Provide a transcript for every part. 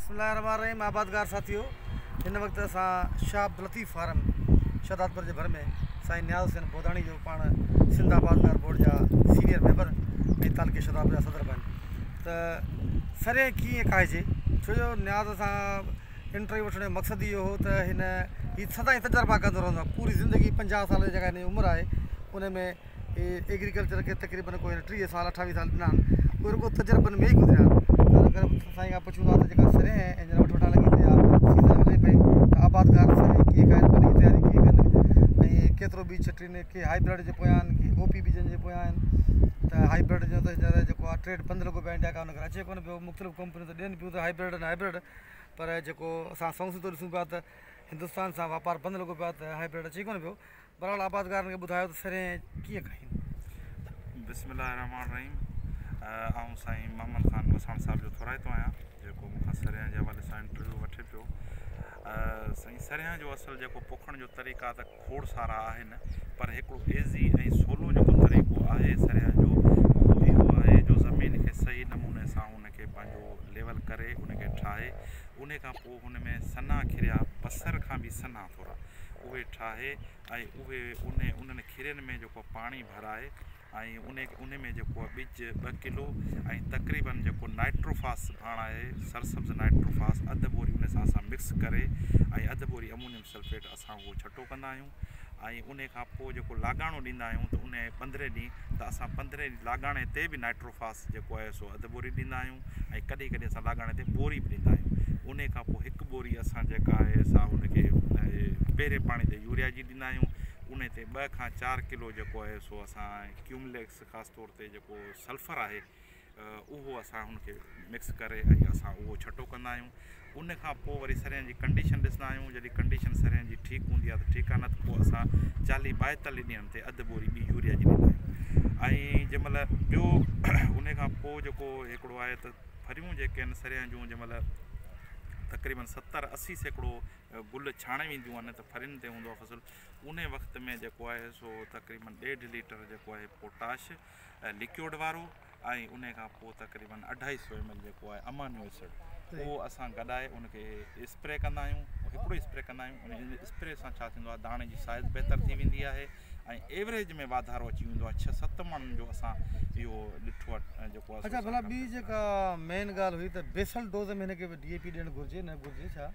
بسم الله الرحمن الرحيم آبادگار ساٿيو هن وقت اسان شاهه عبداللطيف فارم شهدادپور جي ڀر ۾ سائين نياز حسين بوداڻي جو پاڻ سنڌ آبادگار بورڊ جا سينيئر ميمبر ۽ تعلقي شهدادپور جا صدر به آهن ته سرهين ڪيئن ڪاهجي ڇو جو نياز سان انٽرويو وٺڻ جو مقصد اهو هو ته هن هي سدائين تجربا ڪندو رهندو آهي پوري زندگي 50 سال جيڪا هن جي عمر آهي ان ۾ ايگريڪلچر کي تقريبن ڪو هن 30 سال 28 سال ڏنا آهن اهي رڳو تجربن ۾ ئي گذريا آهن ته ان ڪري سائين کان پڇون ٿا ته جيڪا سرهين هينئر وٺ وٺان لڳي پئي آهي سيزن هلي پئي ته آبادگار سرهين ڪيئن ڪاهن ٻني جي تياري ڪيئن ڪن ۽ ڪيترو ٻج ڇٽين ڪي هائبرڊ جي پويان آهن ڪي او پي ٻجن جي پويان آهن ته هائبرڊ جو ته هينئر جيڪو آهي ٽريڊ بند لڳو پيو آهي انڊيا کان ان ڪري اچي ڪونه پيو مختلف ڪمپنيون ته ڏين پيون ته هائبرڊ نه هائبرڊ پر جيڪو اسان سنئون سڌو ڏسون پيا ته هندستان سان واپار بند لڳو پيو آهي ته هائبرڊ اچي ڪونه پيو بهرحال آبادگارن کي ٻڌايو ته سرهين ڪيئن کائين. بسم الله الرحمٰن الرحيم آئون سائين محمد خان وساڻ صاحب جو ٿورائتو آهيان جيڪو مون کان سرهيان جي حوالي سان انٽرويو وٺي پيو سائين سرهيان جو اصل جيڪو پوکڻ جو طريقا ته کوڙ سارا آهن پر هڪڙو ايزي ۽ سولو جيڪو طريقو آهي سرهيان جو اهو اهو آهي جو زمين کي صحيح نموني سان ان کي پنهنجو ليول ڪري ان کي ٺاهي ان کان پوء هن ۾ سنها کريا بصر کان به سنها ٿورا اهي ٺاهي ۽ اهي انهي انهن کرين ۾ جيڪو پاڻي ڀرائي ۽ انهي انهي ۾ جيڪو آهي ٻج ٻه ڪلو ۽ تقريبن جيڪو نائٽروفاس ڀاڻ آهي سرسبز نائٽروفاس اڌ ٻوري انهي سان اسان مڪس ڪري ۽ اڌ ٻوري امونيم سلفيٽ اسان اهو ڇٽو ڪندا آهيون ۽ انهي کان پوء جيڪو لاڳاڻو ڏيندا آهيون ته انهي پندرهين ڏينهن ته اسان پندرهين ڏينهن لاڳاڻي تي به نائٽروفاس جيڪو آهي سو اڌ ٻوري ڏيندا آهيون ۽ ڪڏهن ڪڏهن اسان لاڳاڻي تي ٻوري به ڏيندا آهيون انهي کان پوء هڪ ٻوري اسان جيڪا آهي سا ان کي پهرين پاڻي تي يوريا جي ڏيندا آهيون انهي تي ٻه کان چار ڪلو جيڪو آهي سو اسان ڪيومليڪس خاص طور تي جيڪو سلفر آهي اهو اسان ان کي مڪس ڪري ۽ اسان اهو ڇٽو ڪندا آهيون ان کان پوء وري سرين جي ڪنڊيشن ڏسندا آهيون جڏهن ڪنڊيشن سرين جي ٺيڪ هوندي آهي ته ٺيڪ آهي نه ته پوء اسان چاليهه ٻائيتاليهه ڏينهن تي اڌ ٻوري ٻي يوريا جي ڏيندا آهيون ۽ جنهن مهل ٻيو ان کان پوء جيڪو هڪڙو آهي ته ڦريون جيڪي آهن سرين جون جنهن مهل تقريبن ستر 80% گل ڇاڻي وينديون آهن ته ڦرين تي هوندو آهي فصل ان وقت ۾ جيڪو آهي سو تقريبن ڏيڍ ليٽر جيڪو آهي پوٽاش لڪيوڊ وارو ۽ انهي کان پوء تقريبن اڍائي سو ايم ايل جيڪو آهي امانيو ايسڊ اهو اسان گڏائي ان کي اسپري ڪندا آهيون هڪڙو اسپري ڪندا آهيون ان اسپري سان ڇا ٿيندو آهي داڻي جي سائز بهتر ٿي ويندي آهي ۽ ايوريج ۾ واڌارو اچي ويندو آهي ڇهه ست مڻن جو اسان اهو ڏٺو آهي جيڪو اڇا ڀلا ٻي جيڪا مين ڳالهه هئي ته بيسل ڊوز ۾ هن کي ڊي اي پي ڏيڻ گهرجي نه گهرجي ڇا؟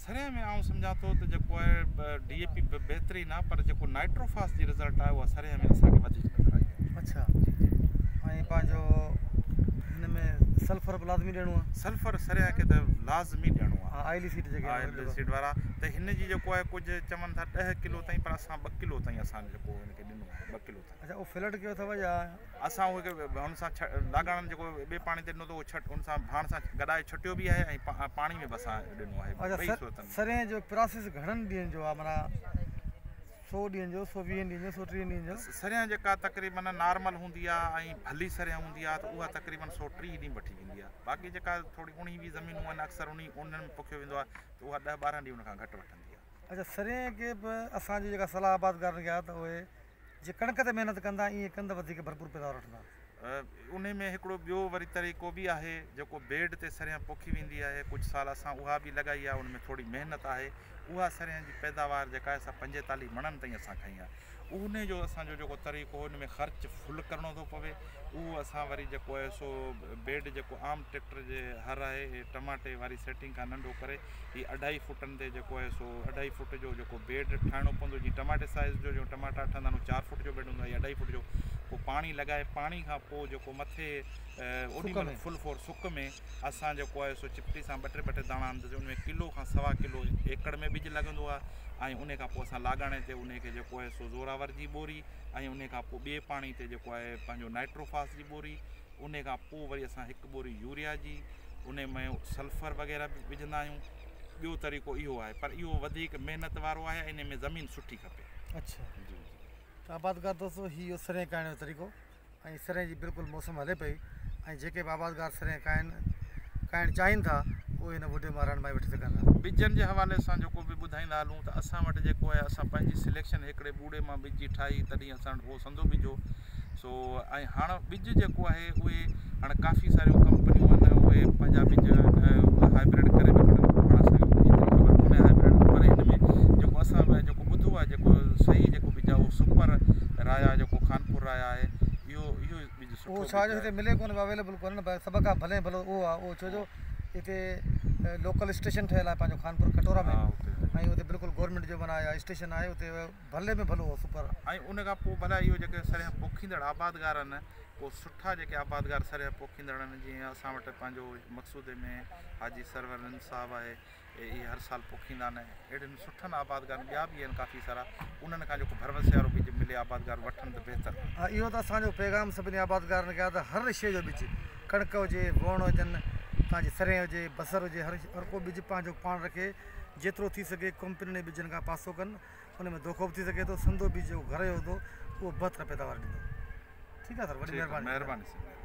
سرهه ۾ آئون سمجهان ٿو ته جيڪو آهي ڊي اي پي به بهترين آهي پر جيڪو نائٽروفاس جي رزلٽ آهي اها سرهه ۾ اسان کي وڌيڪ نظر آئي آهي. اڇا ۽ پنهنجو هن ۾ سلفر به لازمي ڏيڻو آهي. سلفر سرهه کي ته لازمي ڏيڻو آهي. ها آئلي سيڊ جيڪي آئلي سيڊ وارا ته هن جي جيڪو آهي ڪجهه چون ٿا 10 ڪلو تائين پر اسان 2 ڪلو تائين اسان جيڪو هن کي ڏنو آهي 2 ڪلو تائين. اڇا اهو فلڊ ڪيو اٿو يا. اسان اهي کي هن سان لاڳاڻن جيڪو ٻئي پاڻي تي ڏنو ته اهو ڇٽ ان سان ڀاڻ سان گڏائي ڇٽيو به آهي ۽ پاڻي ۾ به اسان ڏنو آهي ٻئي اڇا صورتن ۾. سرهين جو پراسيس گهڻن ڏينهن جو آهي معنيٰ سو ڏينهن جو سو ويهن ڏينهن جو سو ٽيهن ڏينهن جو. سرهين جيڪا تقريبن نارمل هوندي آهي ۽ ڀلي سرهين هوندي آهي ته اها تقريبن 130 ڏينهن وٺي ويندي آهي باقي جيڪا ٿوري اڻي ويهه زمينون آهن اڪثر انهي انهن ۾ پوکيو ويندو آهي ته اها ڏهه ٻارهن ڏينهن ان کان گهٽ وٺندي آهي. اڇا سرهين کي به اسان جي جيڪا صلاح آبادگارن کي آهي ته اهي جي ڪڻڪ تي محنت ڪندا ائين ڪن ته وڌيڪ ڀرپور پيداوار وٺندا. انهي ۾ هڪڙو ٻيو وري طريقو به آهي جيڪو بيڊ تي سريان پوکي ويندي آهي ڪجهه سال اسان اها به لڳائي آهي ان ۾ ٿوري محنت آهي اها سريان جي پيداوار جيڪا آهي سا 45 مڻن تائين اسان کنئي آهي انهي جو اسان جو جيڪو طريقو هو ان ۾ خرچ فل ڪرڻو ٿو پوي اهو اسان وري جيڪو آهي سو بيڊ جيڪو عام ٽريڪٽر جي هر آهي ٽماٽي واري سيٽنگ کان ننڍو ڪري هي اڍائي فوٽن تي جيڪو آهي سو اڍائي فوٽ جو جيڪو بيڊ ٺاهڻو پوندو جيئن ٽماٽي سائيز جو جو ٽماٽا ٺهندا آهن چار فوٽ جو بيڊ هوندو آهي اڍائي فوٽ جو پوء پاڻي لڳائي پاڻي کان پوء جيڪو مٿي اوڏي مهل فل فور سڪ ۾ اسان جيڪو آهي سو چپٽي سان ٻه ٽي ٻه ٽي داڻا هڻنداسين ان ۾ ڪلو کان سوا ڪلو ايڪڙ ۾ ٻج لڳندو آهي ۽ ان کان پوء اسان لاڳاڻي تي ان کي جيڪو آهي سو زوراور جي ٻوري ۽ ان کان پوء ٻئي پاڻي تي جيڪو آهي پنهنجو نائٽروفاس جي ٻوري انهي کان پوء وري اسان هڪ ٻوري يوريا جي انهي ۾ سلفر وغيره به وجهندا آهيون ٻيو طريقو اهو آهي پر اهو وڌيڪ محنت وارو آهي ۽ انهي ۾ زمين سٺي کپي. اڇا جي جي ته آبادگار دوستو هي هو سرهين ڪاهڻ جو طريقو ۽ سرهين جي بلڪل موسم هلي پئي ۽ جيڪي به آبادگار سرهين ڪاهن ڪاهڻ چاهين ٿا اهي هن وڊيو مان رهنمائي وٺي سگهن ٿا. ٻجن جي حوالي سان جيڪو به ٻڌائيندا هلون ته اسان وٽ جيڪو آهي اسان پنهنجي سليڪشن هڪڙي ٻوڙي مان ٻج جي ٺاهي تڏهن اسان وٽ اهو سندو ٻج هو سو ۽ هاڻ ٻج جيڪو آهي اهي هاڻ ڪافي ساريون ڪمپنيون آهن اهي پنهنجا ٻج هائبرڊ ڪري به کڻي پاڻ اسان کي ايتري خبر ڪونهي هائبرڊ پر هن ۾ جيڪو اسان جيڪو ٻڌو آهي جيڪو صحيح جيڪو ٻج آهي اهو سپر رايا جيڪو خانپور رايا آهي اهو اهو ٻج سٺو اهو ڇا جو هتي ملي ڪونه پيو اويليبل ڪونهي نه سڀ کان ڀلي ڀلو اهو آهي اهو ڇو جو هتي لوڪل اسٽيشن ٺهيل آهي پنهنجو خانپور کٽورا ۾ ۽ اتي بلڪل گورنمينٽ جو معنيٰ اسٽيشن آهي اتي ڀلي ۾ ڀلو سپر. ۽ ان کان پوء ڀلا اهو جيڪي سريان پوکيندڙ آبادگار آهن پوء سٺا جيڪي آبادگار سريان پوکيندڙ آهن جيئن اسان وٽ پنهنجو مقصودي ۾ حاجي سرور رند صاحب آهي اهي هر سال پوکيندا آهن اهڙن سٺن آبادگارن ٻيا به آهن ڪافي سارا انهن کان جيڪو ڀروسي وارو ٻج ملي آبادگار وٺن ته بهتر. ها اهو ته اسان جو پيغام سڀني آبادگارن کي آهي ته هر شيء جو ٻج ڪڻڪ هجي ووڻ هجن توهان جي سرين هجي بصر هجي هر هر ڪو ٻج پنهنجو پاڻ رکي جيترو ٿي سگهي ڪمپنين جي ٻجن کان پاسو ڪن ان ۾ دوکو به ٿي سگهي ٿو سندو ٻج جيڪو گهر جو هوندو اهو بهتر پيداوار ڏيندو ٺيڪ آهي سر وڏي مهرباني. مهرباني سر.